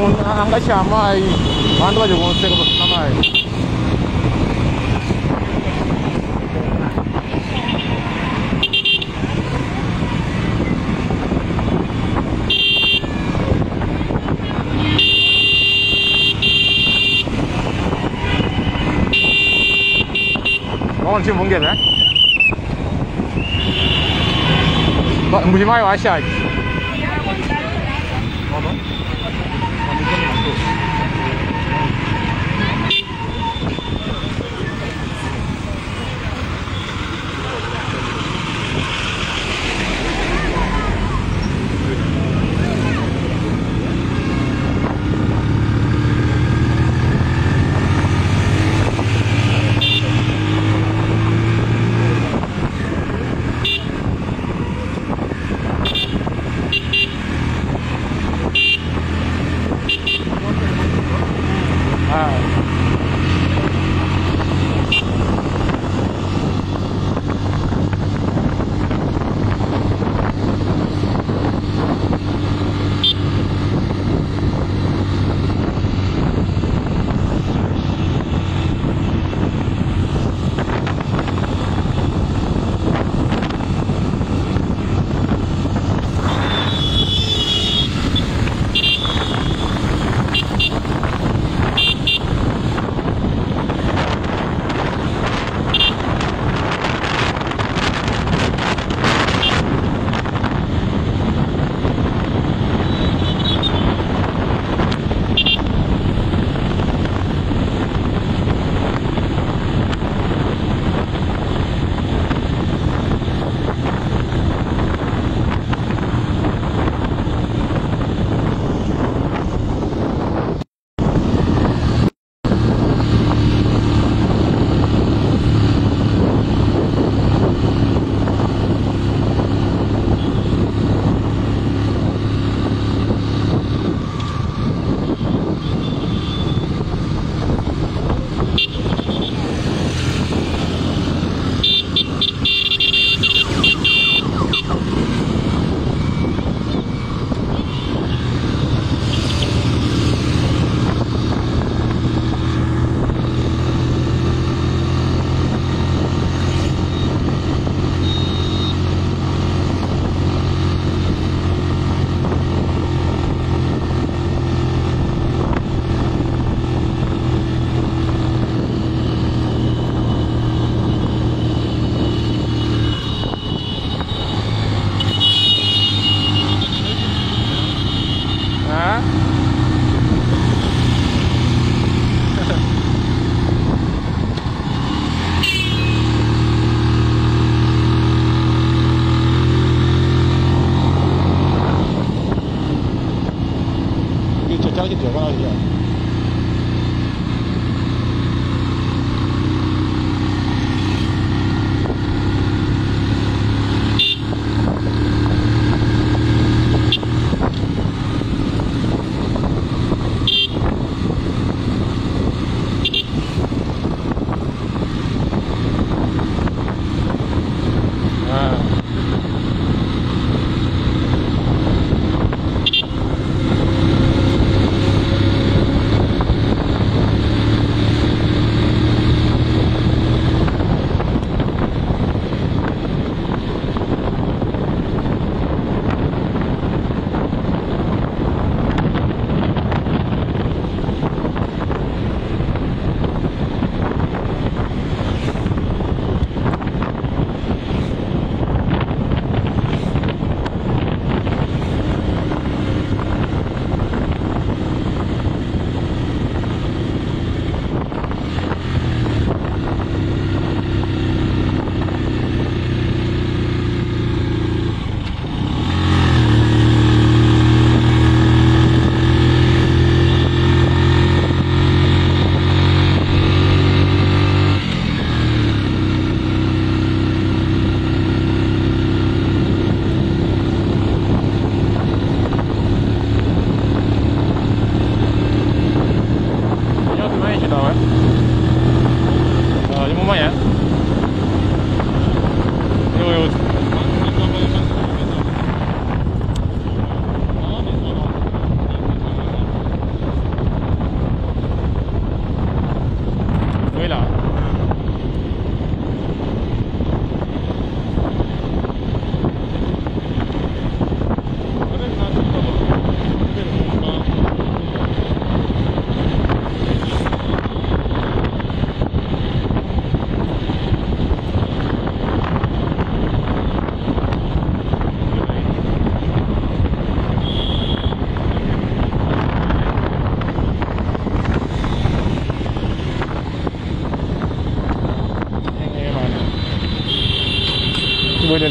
Angasha mai, bantu badi kunseka basuna mai. Bom, né? Mbujimayi washaki.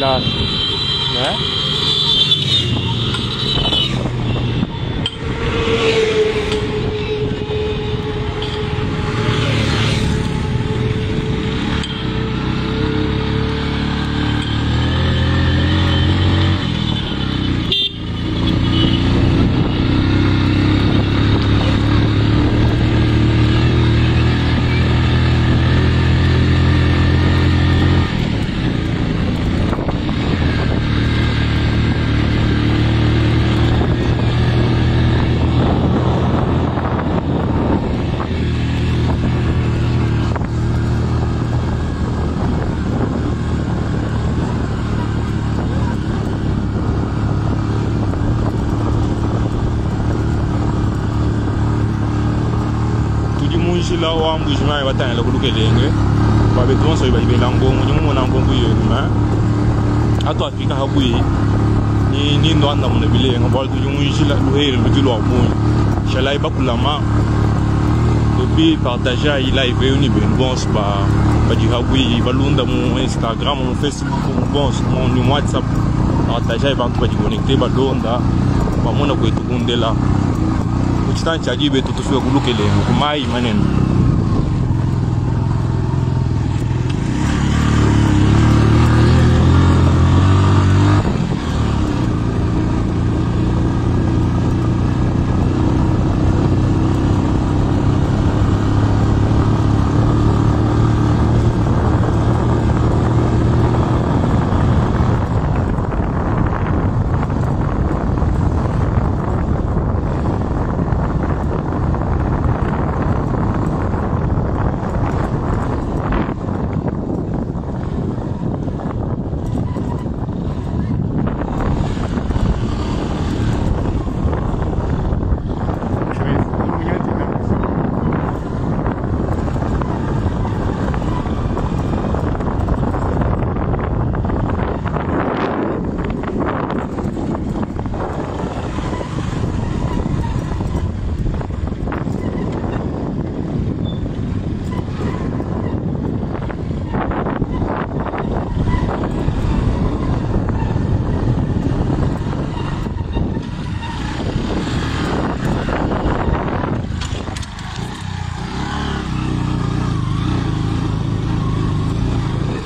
Ndela, né? Tudi mu njila wa Mbuji-Mayi batangila ku Lukelenge ba betu bonso badi bela ngongo ndi mumona ngongo yenu me atuafika habuyi ni ni nduandamuna bilenga bualu tudi mu njila luhele ludi lua bungi shalayi bakulama epi partageayi live eyo ni benu bonso ba badi habuyi balunda mu Instagram mu Facebook mu bonso mu ni mu WhatsApp partageayi bantu badi connecte balonda bamona kuetu kundela mu tshitanyi tshia diba etu tufika ku Lukelenge ku mayi manene.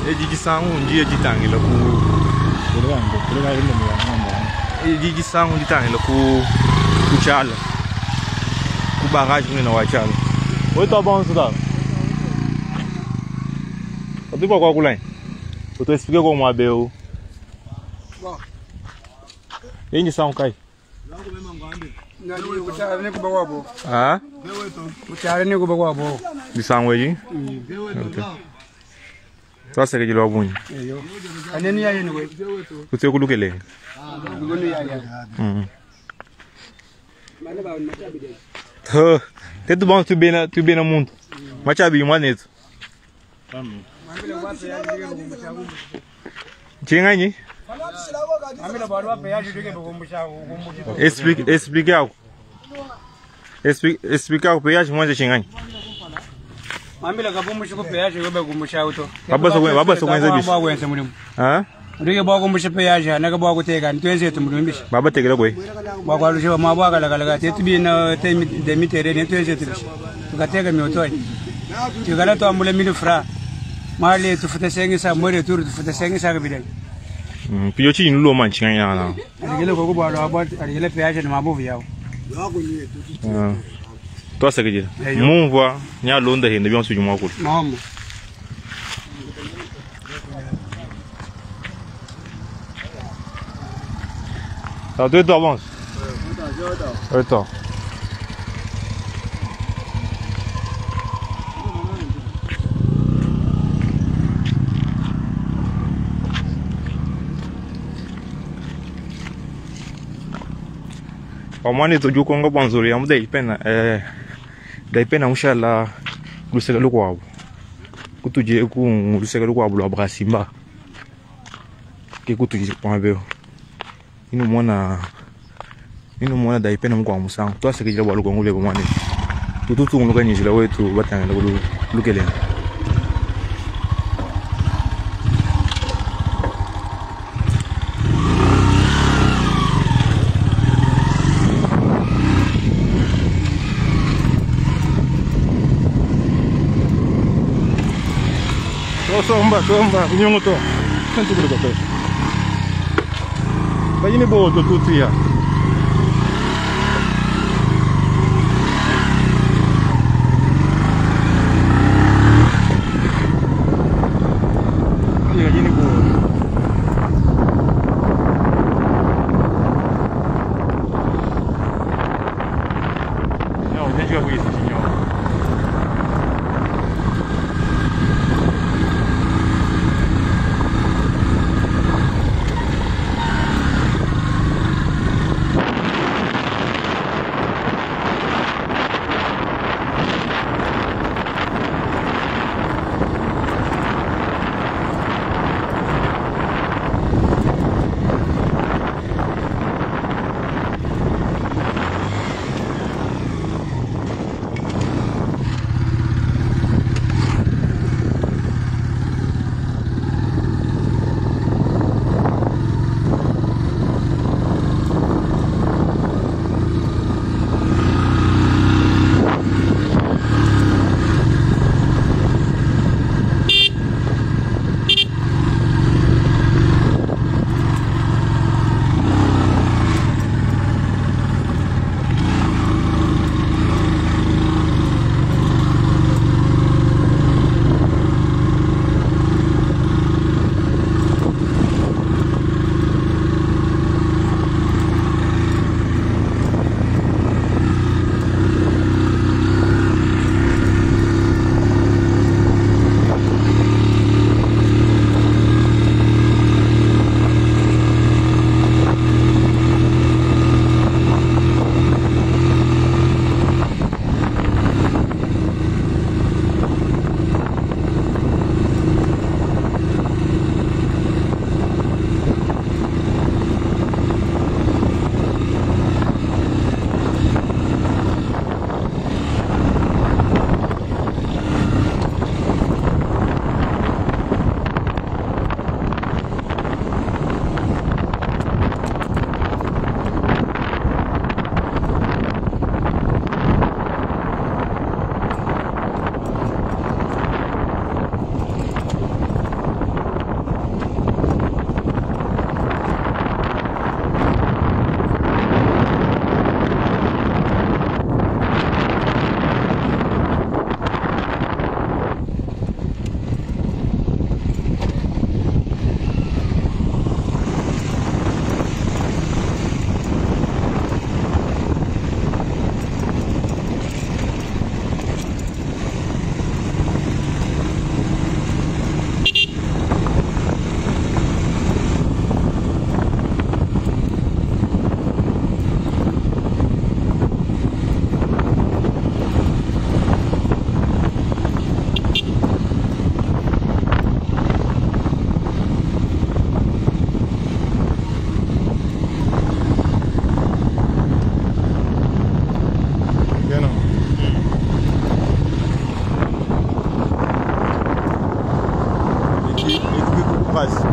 Edi disangu ndiye ditangila ku edi disangu ditangila ku ku tshiala ku barrage munene wa tshiala. Oi tá bom tá. Otu pa kwa kulai. Otu explique como abeu. Engi sangu kai. Ah? Disangu edi? Okay. Twasekejela bunyi. Kutse kulukelenge. Tetu bom tu bena tu bena muntu. Machabi mwanetu. Chinganyi? Explique explique algo. Explique explique algo peyaje mwanje chinganyi. Mambila kabumbu shuku peyaje yobe kumbusha auto. Baba sokwe baba sokwe nze Baba wenze mulimu. Ha? Ndike bwa kumbusha peyaje naka bwa kuteka ntwenze tumulumbishi. Baba tekela kwe. Bwa kwalusha mabwa kala kala tetu bina demitere ntwenze tubishi. Tukateka miotoi. Tukala tuambule mili fra. Mali tufute sengisa mwere turu tufute sengisa kabile. Piyo chi nulo man chinganyi na. Aligele kokubwa lwa aligele peyaje na mabovu yao. Twasekejela. Mumva nyalonda hende byonse ujumwa kule. Mama. Tá doido avanço? Oito. Pamwani tujukonga bwanzuri yamu daipena daipena mushala luseka lukwabo kutuje ku luseka lukwabo lwa Brasimba ke kutuje kwabeo ino mwana daipena mukwa musango twasekejela bwa lukongo lebo mwana tututunguluka nyijila wetu batangela ku lukelena. Somba, somba, kunyungu to. Sentu kuliko pesa. Bayini boto tutia. Iya, gini boto. No, gente che questo, signore.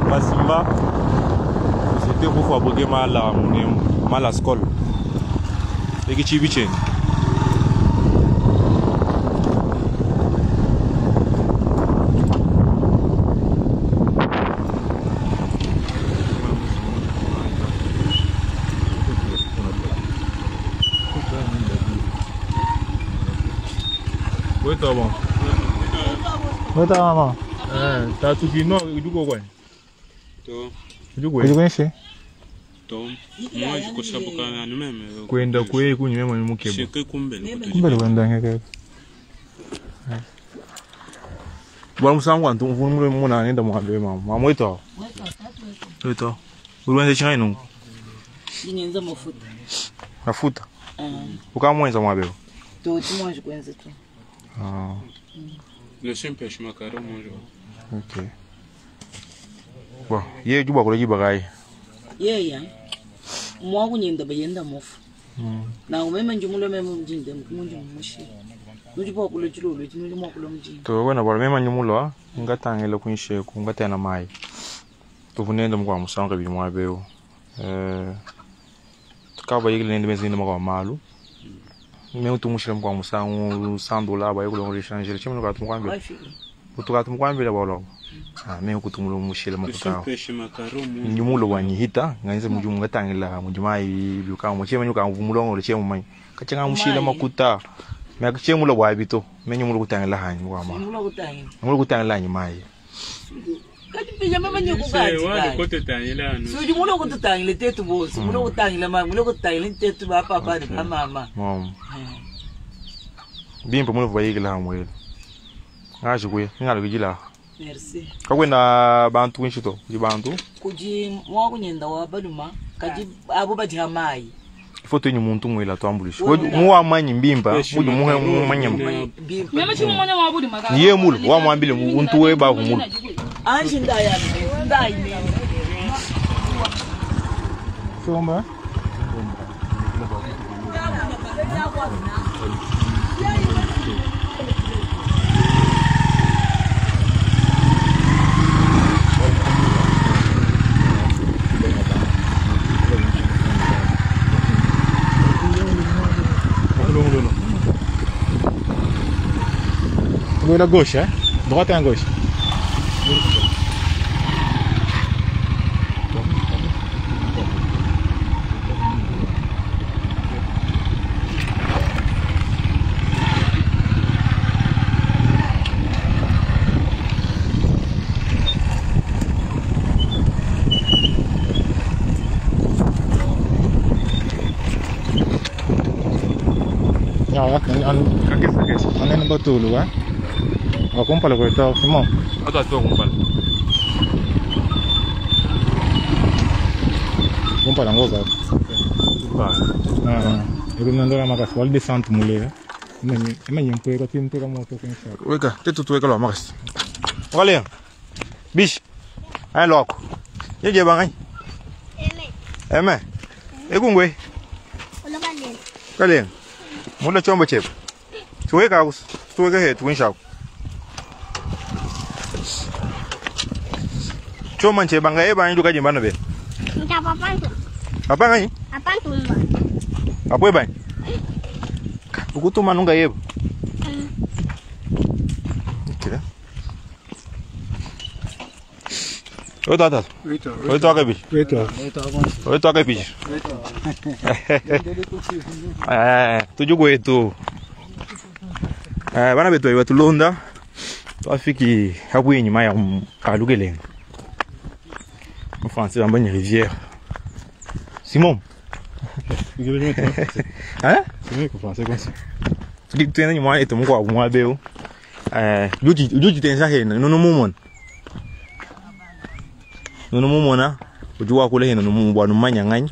Basimba, c'était pour fabriquer mala mala skol. Eki chibi chen. Wait bon. Wait mama. Eh, tatu kino iduko kwa. To. Iduko. Iduko nshi. To. Moi jikoshabuka nous-mêmes. Kwenda kwe kunywe mwe mukebo. Shike kumbele. Kumbele kwenda ngeke. Bwana musangu antu mvunule muna nenda mwambe mama. Mama wetu. Wetu. Uruenze chingai nungu. Ingenza mafuta. Mafuta. Ukamwenza mwabeo. To timwanji kwenza tu. Ah. Le simple makaro monjo. Okay. Bon, ye juba kule jiba kai. Yeya. Mwa kunyenda bayenda mofu. Na umeme njumulo meme mjinde mkunji mmushi. Nuji pa kule chilo nuji mwa kule mjinde. To wena bora mema nyumulo ngatangele kunshe ku ngatena mai. Tuvunenda mkwa musanga bi mwabeo. Eh tukaba yigile nende mezinde mkwa malu. Me utumushira mkwa musangu sandola ba yigule ngore changer chimno ka tumkwambe. Wafiki. Utukati mukwambila bwalo. Ah, me kutumula mushila makuta. Tusupeshe makaro mu. Nyumulo wanyihita nganze mujumu ngatangila mujuma ibyuka mu chema nyuka mvumulongo chema manyi. Kachenga mushila makuta. Me kuchemula bwabito. Me nyumulo kutangila hanyi kwama. Mulo kutangila. Nyumulo kutangila hanyi mai. Kati pija mama nyuku Se kati. wali kati. kote tangila anu. Suji mulo kututangila tetu bosi, mulo kutangila mama, mulo kutangila tetu ba papa ni ba mama. Mom. Bimpa mulo vayikila hamwele. Ngashi kuye, ngalo kujila. Merci. Kakwenda bantu kwinshito, kuji bantu. Kuji mwakunyenda wa baluma, kaji abo bajiha mai. Ifoto yenyu muntu mwila twambulisha. Muwa manyi mbimba, muji muhe mumanya. Bimpa. Meme chimumanya wabudi makaro. Niye mulu, wamwambile muntu we ba kumulu. Anji ndaya ndayi mene. Somba. La gauche, hein? Droite et à gauche. On est bateau, hein? Wakumpala kweta Simon. Ata to kumpala. Kumpala ngoza. Ba. Ah, ekunondola makasi wali descente mule. Mimi mimi mpweka timpeka moto kensa. Weka, tetu tuweka lwa makasi. Wale. Bish. Ai lwako. Yeje bangai. Eme. Eme. Ekungwe. Ulokaleni. Kaleng. Mula chombo chepo. Tuweka kus. Tuweka he tuwinsha. Choma nche banga e bangi lukaje mbano be. Ntapapantu. Apa ngai? Apantumba. Apo bangi. Ukutuma nunga yebo. Okay. Oi tata. Oi toca bicho. Oi toca bicho. Eh, tujuku Eh, bana betu batulonda. Twafiki hapo inyuma ya kalukeleng. En français, en bonne rivière. Simon. Hein? C'est mieux qu'en français comme ça. Tuki tena nyuma yetu mko wa beo. Eh, juji juji tenza hena nono mumona. Nono mumona ujuwa kule hena nono mumwa numanya nganyi.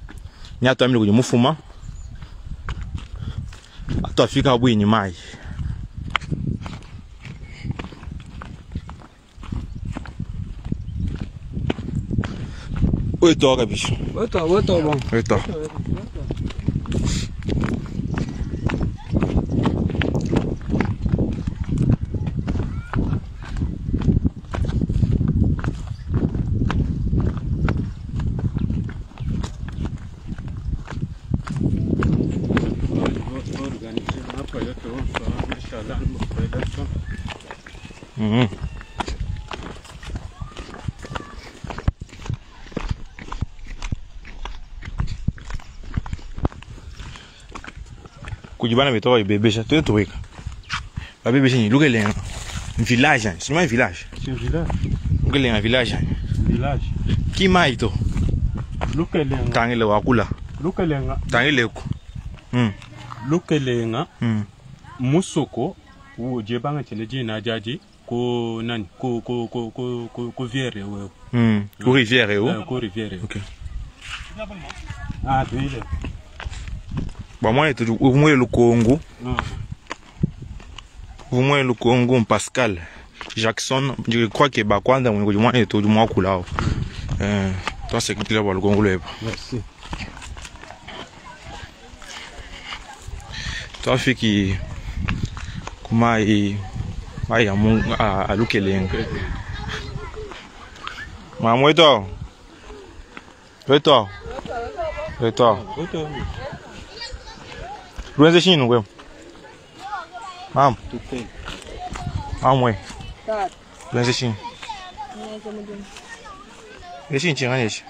Nyato amile kujumufuma. mufuma. Atafika hapo inyuma. Oi toca bicho. Weto, weto bon. Oi toca. Organize hapa yote mashallah Kujibana betoka ibebesha tuye tuweka. Babebesha ni lukelenga. Village, c'est un village. C'est un village. Lukelenga village. Village. Kimaito. Lukelenga. Tangile wakula. Lukelenga. Tangile ku. Lukelenga. Musoko wo jebanga chene jina jaji ko nani ko ko ko ko ko ko viere wewe. Ko rivière yo. Ko rivière. OK. Ah, tuile. Ba moi tu umwe lukongo. Umwe lukongo Pascal Jackson, je crois que ba kwanza mwe mwa eto mwa kula. Eh, toi c'est que tu lukongo leba. Merci. Toi fiki kumai mai ya mungu a lukelenga. Mama weto. Weto. Weto. Luenze shinu kwe. Mam. Mamwe. Tuenze chini. Eshi nchi ngani eshi?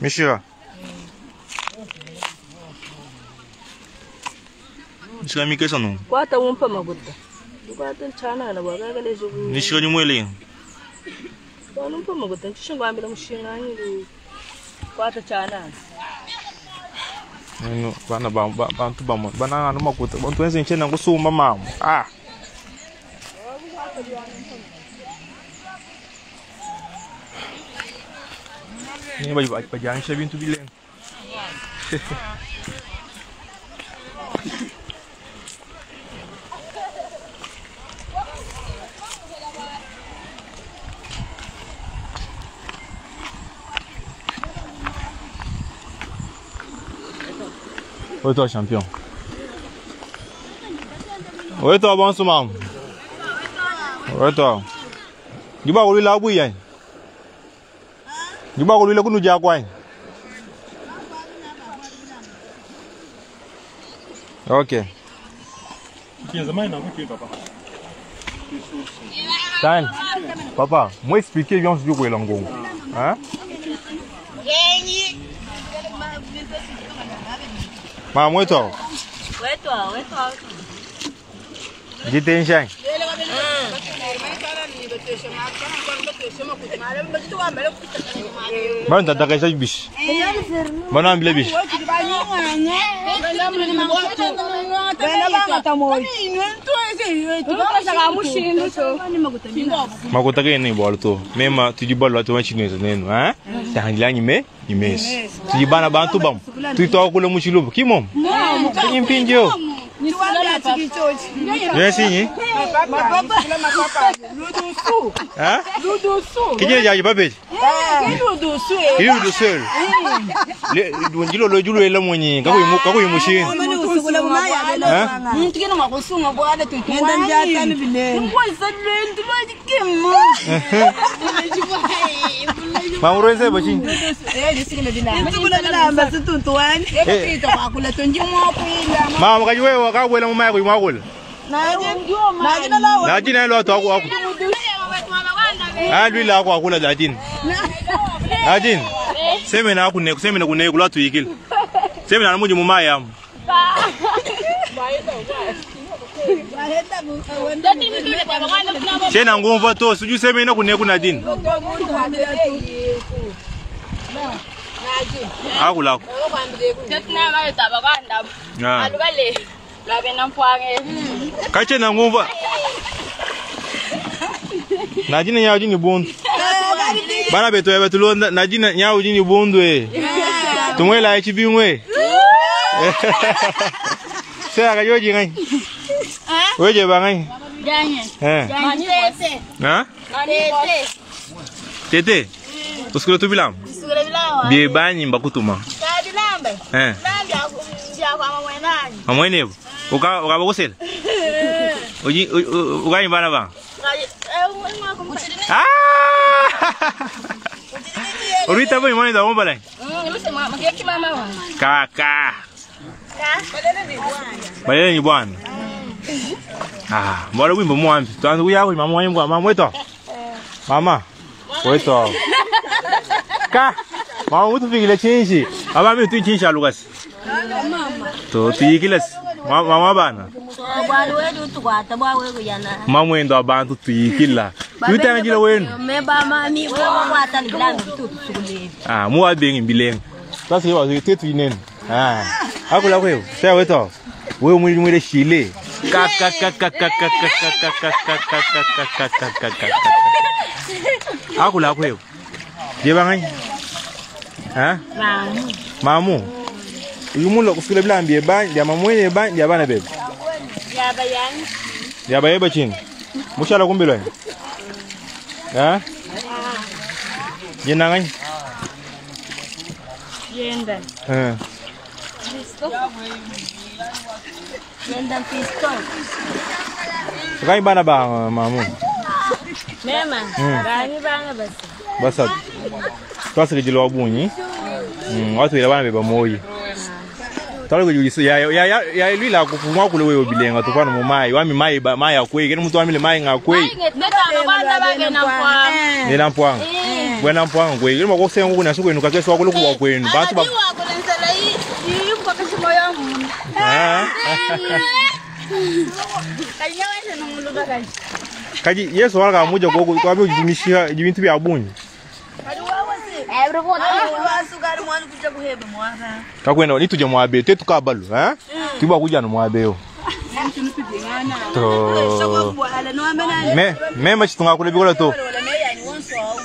Mishira. Mishira mikesa no. Kwata umpa maguta. Kwata nchana na bwagagaleje. Nishira nyumwele. Kwata umpa maguta nchishingwambira mushinganyi. Kwata chana. Nino bana ba bantu bamwe bana anu makuta bantu enze nchena kusumba mama. Ah. Ni bali bajanisha bintu bilenga. Oi, toi, champion. Oi, toi, bon soumam. Oi, toi. Juba kulila abuya. Juba kulila kunu jakwa. Okay. Time. Papa, moi expliquer bien sur quoi l'angon. Hein? Ma moi toi. Ouais toi, ouais toi. Jite nshang. Bana tataka isa bish. Bana ambile bish. Makota ke ni bolo to. Mema tudi bolo to wanchi nwezo nenu, hein? Tangila ni me, ni mes. Tudi bana bantu bam. Tudi to kula muchilubu. Kimom? Impinjo. Yes, ni. Hein? Kijine jaji babe. Kiji dusu. Le ndilo lo julu ela mwenye kako yimu kako yimushi. Hein? Mamurwenze bachi. Mama kaji wewe wakabwela mama yako imwakula. Najina ilo watu wako wako. Ah lui la wako akula dajin. Dajin. Seme na akune seme na kune kula tuikil. Seme na muji mama yam. Sena ngumva to suju seme na kune kuna din. Akula. Ah. Kache na ngumva. Najina nyawo ni bundu. Bana beto ya betulo najina nyawo ni bundu e. Tumwela ichi bimwe. Sera kajoji ngai. Weje bangai. Janye. Eh. Tete. Ha? Tete. Usikule tu bilam. Usikule bilam. Bie banyi mbakutuma. Ka bilambe. Eh. Bilambe ya kwa mama mwenani. Mama Uka ukabokosela. Uji ukanyi bana ba. Ah! Urita boy mwana da mombala. Kaka. Balele ni bwana. Ah, mbona wimbo mwambi. Tuanze kuya mama wangu mama wetu. Mama. Wetu. Ka. Mama utufikile chinshi. Aba mi tu chinshi alugasi. To tuyikilasi. Mama bana. Mamwendo abantu tuyikila. Tutangira wenu. Ah, mu abengi mbilenga. Sasa hiyo wazi tetu inene. Ah. Akula kwewe. Sasa wetu. Wewe mwili mwile shile. Ka ka ka ka ka ka ka ka ka ka ka ka ka ka ka ka ka. Akula kwewe. Je bangai. Ha? Mamu. Mamu. Uyu mulo kufikile bilambi ba ya mamwene ba ya bana bebe. Ya bayani. Ya bayeba chini. Mushala kumbelwa. Ha? Jina ngai? Jenda. Eh. Jenda pisto. Kai bana ba mamu. Mema. Bani bana basi. Basa. Twasa kijilo wabunyi. Watu ila bana beba moyi. Ya lwila kufumwa kule wewe bilenga tufana mu mai wami mai ba mai akwei kene mtu wamile mai ngakwei nena mpwanga bwena mpwanga kwei kene makosenga kuna siku enu kakeso wakule kuwa kwenu bantu ba Ah. Kaji Yesu wala kamuja kwa kwa kujimisha ibintu bya bunyi. Kakwenda nituje mwabe te tukabalu eh? Tuba kuja no mwabeo. To. Me mema chitunga kule bikola to.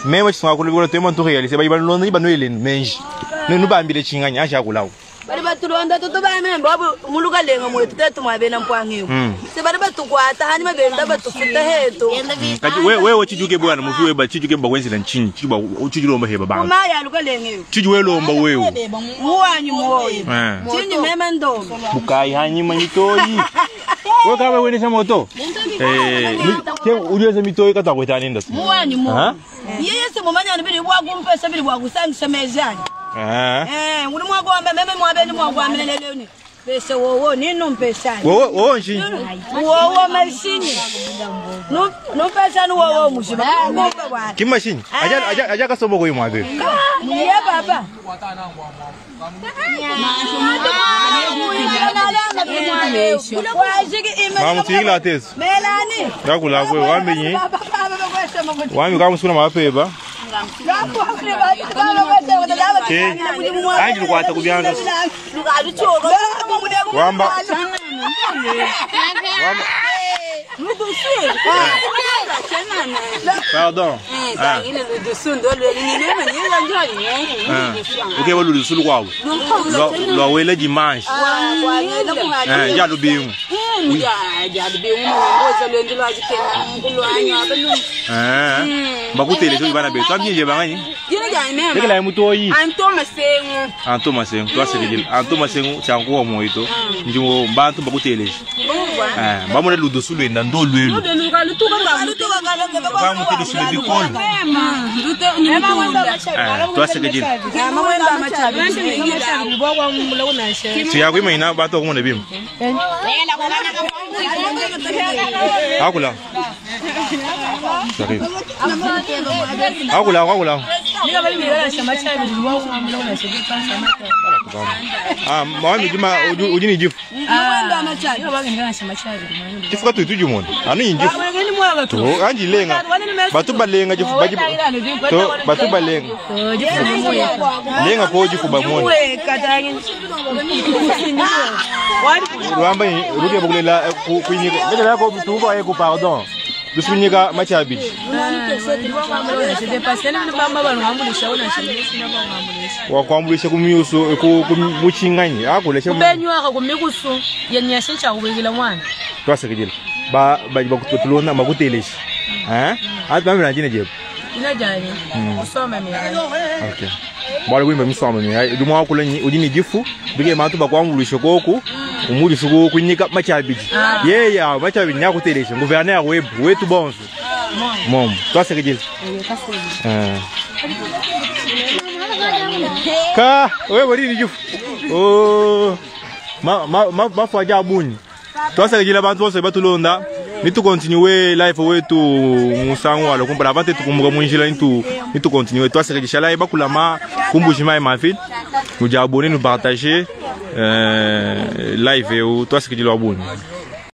Mema chitunga kule bikola to emantu realise ba balonda ba noele menji. Nenu bambile chinganya acha kulawo. Bali batulonda tutubamembe babu muluka lenga mwetu tetu mwabena mpwangiwe. Se bali batukwata hani mabenda batufuta hetu. Kaji wewe wewe chijuke bwana mufi ba chijuke ba kwenzela nchinyi chijuba chijulomba heba banga. Umaya luka lenga. Chiju welomba wewe. Muwanyi muwoyi. Chinyi mema ndomba. Bukai hanyima nyitoyi. Wewe kama wewe moto. Eh, ke uliweza mitoyi kata kweta nenda. Muwanyi muwoyi. Yeye se mumanya nibili bwagumpesa bili bwagusangisha mezani. Eh, uli mwagomba meme mwabeni mwagwamile leleni. Pesa wowo nino mpesani. Wowo wowo nshi. Wowo mashinyi. No pesa no wowo mushiba. Kim mashinyi? Aja aja aja kasobo koyi mwabe. Ye baba. Mamu tigila tesu. Melani. Yakula kwe wamenyi. Wami kama suna mapeba. Ke anji lukwata kubyanza. Wamba. Wamba. Pardon. Ok, wa lulu sulu kwawo. Lwa wele dimanche. Eh, ya lubingu. Eh. Bakutele so bana betu. Amje bangani. Lekela mutoyi. Anto masengu. Anto masengu. Twasekele. Anto masengu changuwa moito. Njingo bantu bakutele. Eh, bamone ludusulu enda ndolwelu. Bamutele sule bikolo. Eh, twasekele. Siya kwima ina bato kumona bimu. Akula. J'arrive. Akula, akula. Ah, mama juma ujini jifu. Jifu katu tuju mon. Anu injifu. To anji lenga. Batu balenga jifu baji. To batu balenga. Lenga ko jifu ba mon. Ruamba ruke bukulela kuinyika. Ngeke yako mtuba yeko pardon. Dusunyika machabiji. Wakwambulisha kumyuso kumuchinganyi akulesha kubenywa kumikusu yenyasha kubekela mwana. Twasekejela. Ba ba bakutulona bakutelesha. Eh? Atu bamira njine jebo. Ina jani. Usoma mimi. Okay. Bwale kuimba misoma mimi. Dumwa kula ujini jifu bige matu bakwambulisha koku. Umuli suku kunyika machabiji. Yeye machabiji nyakutelesha. Gouverneur webu wetu bonzo. Mom, twasekejela. Eh. Ka, wewe lini jifu? Oh. Ma ma ma mafaja bunyi. Twasekejela bantu bose batulonda. Nitu continue life wetu musango alo kumpala avante tukumbuka munjila nitu nitu continue twasekejela lai bakulama kumbushima e mafit. Nous abonner nous partager live eu twasekejela bunyi.